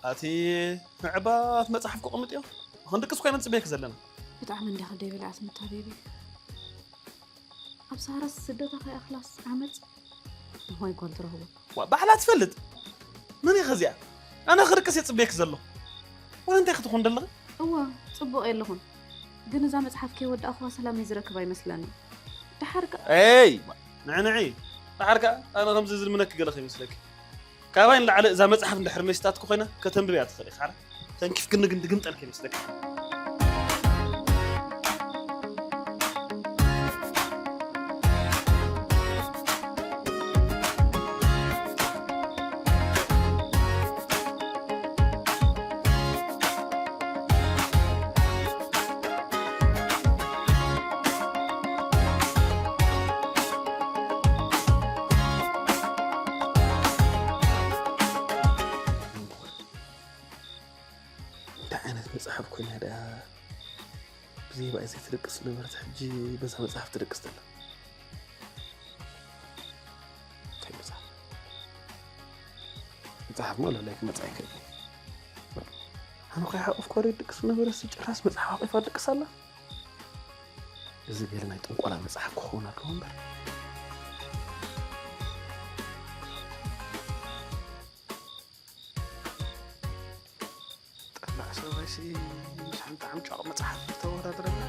ኣቲ ምዕባት መጽሓፍ ክቕምጥ እዮ። ክንድቅስ ኮይና ንጽበየክ ዘለና። ብጣዕሚ እንዲኻ ደይ ብልዓት ምታ ቤቢ። ኣብ ሳራስ ስደታ ከይኣኽላስ ዓመፅ ንሆይ ጓል ትረኽቦ። ዋ፣ ባዕላ ትፈልጥ። መን እየ ከዚኣ? ኣነ ክርቅስ እየ ጽበየክ ዘለኹ። ዋላ እንታይ ክትኾን ደለኺ? እዋ፣ ጽቡቕ የለኹን። ግን እዛ መጽሓፍ ከይወዳእኹዋ ሰላም እየ ዝረክብ ኣይመስለኒ። ደሓር ከ- ኤይ፣ ንዕንዒ። ደሓር ከኣ ኣነ ከምዚ ዝልምነኪ ገለ ከይመስለኪ። ካባይ ንላዕሊ እዛ መጽሓፍ እንድሕር መሲጣትኪ ኮይና ከተንብብያ ትኽእሊ ኢኺ። ሓራ ተንኪፍክኒ ግን ድግምጠልኪ ይመስለኪ። እንታይ ዓይነት መጽሓፍ ኮይና ደኣ ብዘይ ባይ ዘይትደቅስ ዝነበረት ሕጂ በዛ መጽሓፍ ትደቅስ ዘላ? እንታይ መጽሓፍ? መጽሓፍ ሞ ለላይ ክመጽኣ ይክእል። ኣነ ኸ ሓቆፍኳ ደቅስ ዝነበረ ጭራስ መጽሓፍ ኣቂፋ ደቅስ ኣላ? እዚ ገለ ናይ ጥንቆላ መጽሓፍ ክኸውን ኣለዎ እምበር። ጠላዕ ሰብኣይሲ ምስ ሓንቲ ዓምጫቕ መጽሓፍ ተወዳድረና።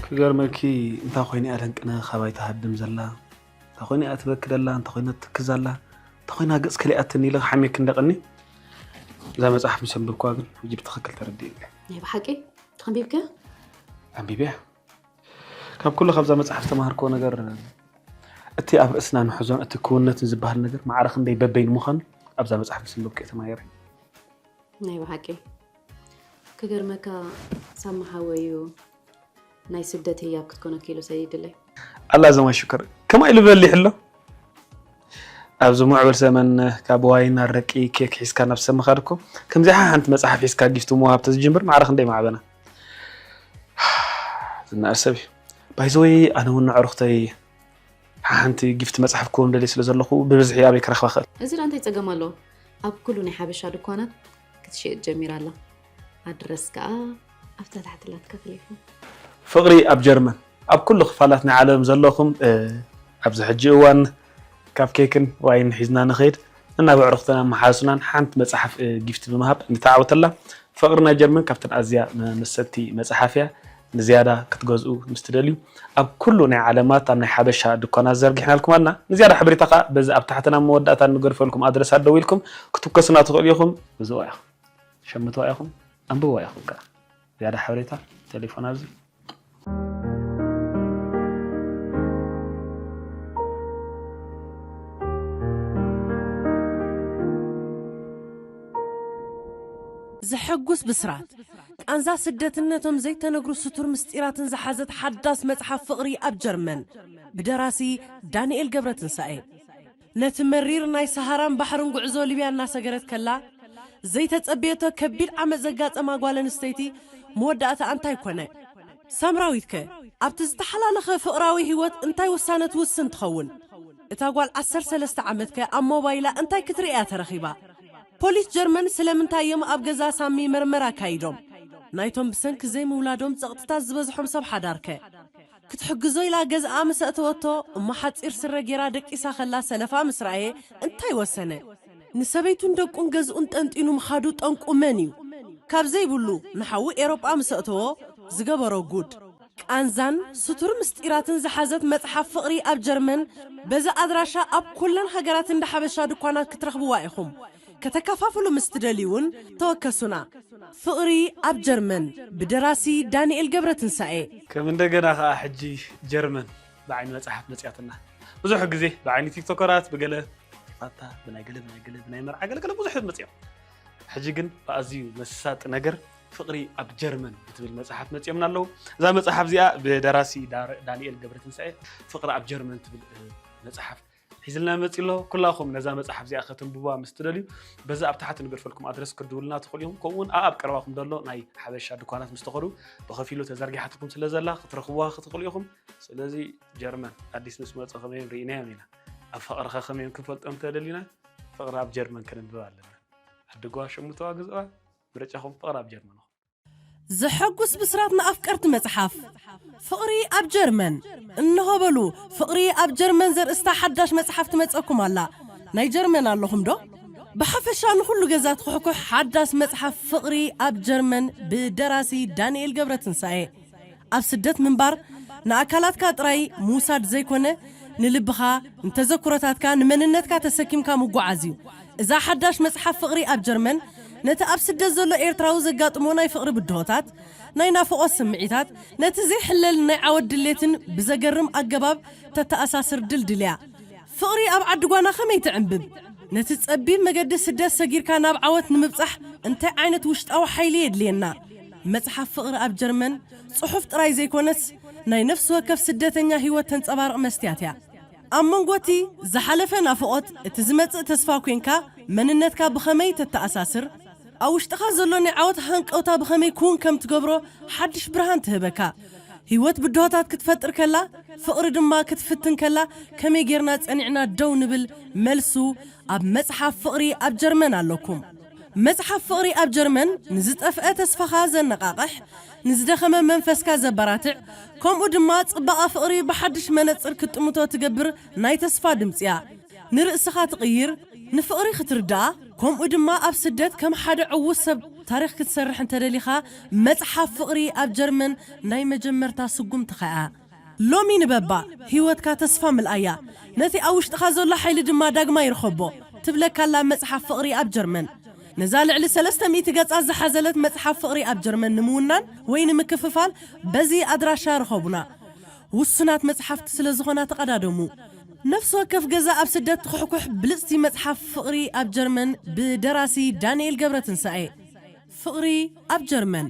ክገርመኪ እንታይ ኮይነ እያ ደንቅነ ካባይ ትሃድም ዘላ? እንታይ ኮይነ እያ ትበኪ ደላ? እንታይ ኮይነ ትትክዝ ኣላ? እንታይ ኮይና ገጽ ከሊኣትኒ ኢለ ክሓምየኪ እንደ ቀኒ እዛ መጽሓፍ ምስ ኣንበብኩዋ ግን ሕጂ ብትኽክል ተረዲእኒ። ናይ ብሓቂ ተኸንቢብከ? ኣንቢብያ። ካብ ኩሉ ካብዛ መጽሓፍ ዝተማሃርክዎ ነገር እቲ ኣብ ርእስና ንሕዞን እቲ ክውንነትን ዝበሃል ነገር ማዕረ ክንደይ በበይኑ ምዃኑ ኣብዛ መጽሓፍ ምስ ኣንበብኩ እየ ተማሂረ። ናይ ብሓቂ ክገርመካ ሳሚ ሓወይ እዩ ናይ ስደት ህያብ ክትኮነኪ ኢሉ ሰዲድለይ። ኣላ ዘማ ሽከር ከማይ ኢሉ በሊሕ ኣሎ። ኣብዚ ሙዕብል ዘመን ካብ ዋይን ኣረቂ ኬክ ሒዝካ ናብ ሰብ ምኻድ እኮ ከምዚኣ ሓንቲ መጽሓፍ ሒዝካ ጊፍቲ ምውሃብ ተዝጅምር ማዕረ ክንደይ ምዓበና። ዝነኣድ ሰብ እዩ። ባይዘወይ ኣነ እውን ንዕሩኽተይ ሓንቲ ጊፍቲ መጽሓፍ ክህቦም ደልየ ስለ ዘለኹ ብብዝሒ ኣበይ ክረኽባ ክእል? እዚ ደኣ እንታይ ጸገም ኣለዎ? ኣብ ኩሉ ናይ ሓበሻ ድኳናት ክትሽየጥ ጀሚራ ኣላ። ኣድረስ ከኣ ኣብታ ታሕቲ ኣላትካ ተሌፎን። ፍቕሪ ኣብ ጀርመን። ኣብ ኩሉ ክፋላት ናይ ዓለም ዘለኹም ኣብዚ ሕጂ እዋን ካብ ኬክን ዋይን ሒዝና ንኸይድ እና ብዕሩኽትናን መሓዙትናን ሓንቲ መጽሓፍ ጊፍቲ ብምሃብ ንተዓወተላ። ፍቕሪ ናይ ጀርመን ካብተን ኣዝያ መመሰጥቲ መጽሓፍ እያ። ንዝያዳ ክትገዝኡ ምስ ትደልዩ ኣብ ኩሉ ናይ ዓለማት ኣብ ናይ ሓበሻ ድኳናት ዘርጊሕናልኩም ኣና። ንዝያዳ ሓበሬታ ኸኣ በዚ ኣብ ታሕትን ኣብ መወዳእታን ንገድፈልኩም ኣድረሳት ደዊልኩም ክትውከሱና ትኽእሉ ኢኹም። ግዝእዋ ኢኹም፣ ሸምትዋ ኢኹም፣ ኣንብብዋ ኢኹም ከኣ። ዝያዳ ሓበሬታ ተሌፎን ኣብዚ። ዘሐጉስ ብስራት! ቃንዛ ስደትን ነቶም ዘይተነግሩ ስቱር ምስጢራትን ዝሓዘት ሓዳስ መጽሓፍ ፍቕሪ ኣብ ጀርመን፣ ብደራሲ ዳንኤል ገብረትንሳኤ። ነቲ መሪር ናይ ሰሃራን ባሕርን ጉዕዞ ሊብያ እናሰገረት ከላ፣ ዘይተጸበየቶ ከቢድ ዓመጽ ዘጋጠማ ጓል ኣንስተይቲ መወዳእታኣ እንታይ ኮነ? ሳምራዊትከ ኣብቲ ዝተሓላለኸ ፍቕራዊ ህይወት እንታይ ውሳነ ትውስን ትኸውን? እታ ጓል ዓሰርተ ሰለስተ ዓመትከ ኣብ ሞባይላ እንታይ ክትርኢ እያ ተረኺባ? ፖሊስ ጀርመን ስለምንታይ እዮም ኣብ ገዛ ሳሚ መርመራ ኣካይዶም? ናይቶም ብሰንኪ ዘይምውላዶም ጸቕጥታት ዝበዝሖም ሰብ ሓዳርከ? ክትሕግዞ ኢላ ገዝኣ ምስ ኣእተወቶ እሞ ሓጺር ስረ ጌራ ደቂሳ ከላ ሰለፋ ምስ ረኣየ እንታይ ወሰነ? ንሰበይቱን ደቁን ገዝኡን ጠንጢኑ ምኻዱ ጠንቁ መን እዩ? ካብ ዘይብሉ ንሓዉ ኤሮጳ ምስ ኣእተዎ ዝገበሮ ጉድ። ቃንዛን ስቱር ምስጢራትን ዝሓዘት መጽሓፍ ፍቕሪ ኣብ ጀርመን በዚ ኣድራሻ ኣብ ኩለን ሃገራት እንዳ ሓበሻ ድኳናት ክትረኽብዋ ኢኹም። ከተከፋፍሉ ምስ ትደልዩ እውን ተወከሱና። ፍቕሪ ኣብ ጀርመን ብደራሲ ዳንኤል ገብረትንሳኤ። ከም እንደገና ከኣ ሕጂ ጀርመን ብዓይኒ መጽሓፍ መጽያትና። ብዙሕ ግዜ ብዓይኒ ቲክቶከራት ብገለ ኣታ ብናይ ገለ ብናይ ገለ ብናይ መርዓ ገለ ገለ ብዙሕ መፅኦም። ሕጂ ግን ብኣዝዩ መሳጢ ነገር ፍቕሪ ኣብ ጀርመን ብትብል መፅሓፍ መፅኦምና ኣለዉ። እዛ መፅሓፍ እዚኣ ብደራሲ ዳር- ዳንኤል ገብረትንሳኤ ፍቕሪ ኣብ ጀርመን ትብል እ፣ መፅሓፍ ሒዝልና መፂ ኣሎ። ኩላኹም ነዛ መፅሓፍ እዚኣ ከተንብቡዋ ምስ ትደልዩ በዛ ኣብ ታሕቲ ንገድፈልኩም ኣድረስ ክትድውሉና ትኽእሉ ኢኹም። ከምኡ እውን ኣብ ኣብ ቀረባኹም ዘሎ ናይ ሓበሻ ድኳናት ምስ ተኸዱ ብኸፊሉ ተዘርጊሓትኩም ስለ ዘላ ክትረኽቡዋ ክትኽእሉ ኢኹም። ስለዚ ጀርመን ኣዲስ ምስ መፁ ከመዮም ርኢናዮም ኢና። ኣብ ፍቕርኸ ከመዮም ክንፈልጦም እንተደሊና ፍቕሪ ኣብ ጀርመን ከነንብብ ኣለና። ዓዲ ጓ ሸምትዋ ግዝእዋ ምርጫኹም ፍቕሪ ኣብ ጀርመን። ዘሐጉስ ብስራት ንኣፍቀርቲ መጽሓፍ ፍቕሪ ኣብ ጀርመን። እንሆ በሉ፣ ፍቕሪ ኣብ ጀርመን ዘርእስታ ሓዳሽ መጽሓፍ ትመጸኩም ኣላ። ናይ ጀርመን ኣለኹም ዶ? ብሓፈሻ ንኹሉ ገዛ ትኹሕኩሕ ሓዳስ መጽሓፍ ፍቕሪ ኣብ ጀርመን ብደራሲ ዳንኤል ገብረትንሳኤ። ኣብ ስደት ምንባር ንኣካላትካ ጥራይ ምውሳድ ዘይኮነ፣ ንልብኻ፣ ንተዘክሮታትካ፣ ንመንነትካ ተሰኪምካ ምጉዓዝ እዩ። እዛ ሓዳሽ መጽሓፍ ፍቕሪ ኣብ ጀርመን ነቲ ኣብ ስደት ዘሎ ኤርትራዊ ዘጋጥሞ ናይ ፍቕሪ ብድሆታት፣ ናይ ናፍቖት ስምዒታት፣ ነቲ ዘይሕለል ናይ ዓወት ድሌትን ብዘገርም ኣገባብ ተተኣሳስር ድልድል እያ። ፍቕሪ ኣብ ዓዲ ጓና ከመይ ትዕንብብ? ነቲ ጸቢብ መገዲ ስደት ሰጊርካ ናብ ዓወት ንምብጻሕ እንታይ ዓይነት ውሽጣዊ ሓይሊ የድልየና? መጽሓፍ ፍቕሪ ኣብ ጀርመን ጽሑፍ ጥራይ ዘይኮነስ ናይ ነፍሲ ወከፍ ስደተኛ ህይወት ተንጸባርቕ መስትያት እያ። ኣብ መንጎ እቲ ዝሓለፈ ናፍቖት፣ እቲ ዝመጽእ ተስፋ ኮንካ መንነትካ ብኸመይ ተተኣሳስር? ኣብ ውሽጥኻ ዘሎ ናይ ዓወት ሃንቀውታ ብኸመይ ክውን ከም ትገብሮ ሓድሽ ብርሃን ትህበካ። ህይወት ብድሆታት ክትፈጥር ከላ፣ ፍቕሪ ድማ ክትፍትን ከላ ከመይ ጌርና ጸኒዕና ደው ንብል? መልሱ ኣብ መጽሓፍ ፍቕሪ ኣብ ጀርመን ኣለኩም። መጽሓፍ ፍቕሪ ኣብ ጀርመን ንዝጠፍአ ተስፋኻ ዘነቓቕሕ፣ ንዝደኸመ መንፈስካ ዘበራትዕ፣ ከምኡ ድማ ጽባቐ ፍቕሪ ብሓድሽ መነጽር ክትጥምቶ ትገብር ናይ ተስፋ ድምጺ እያ። ንርእስኻ ትቕይር፣ ንፍቕሪ ክትርድኣ፣ ከምኡ ድማ ኣብ ስደት ከም ሓደ ዕዉት ሰብ ታሪኽ ክትሰርሕ እንተደሊኻ፣ መጽሓፍ ፍቕሪ ኣብ ጀርመን ናይ መጀመርታ ስጉምትኻ እያ። ሎሚ ንበባ፣ ህይወትካ ተስፋ ምልኣያ፣ ነቲ ኣብ ውሽጥኻ ዘሎ ሓይሊ ድማ ዳግማይ ርኸቦ ትብለካ ኣላ መጽሓፍ ፍቕሪ ኣብ ጀርመን። ነዛ ልዕሊ ሰለስተ ሚእቲ ገጻት ዝሓዘለት መጽሓፍ ፍቕሪ ኣብ ጀርመን ንምውናን ወይ ንምክፍፋል በዚ ኣድራሻ ርኸቡና። ውሱናት መጽሓፍቲ ስለ ዝኾና ተቐዳደሙ። ነፍሲ ወከፍ ገዛ ኣብ ስደት ትኹሕኩሕ ብልጽቲ መጽሓፍ ፍቕሪ ኣብ ጀርመን ብደራሲ ዳንኤል ገብረትንሳኤ። ፍቕሪ ኣብ ጀርመን።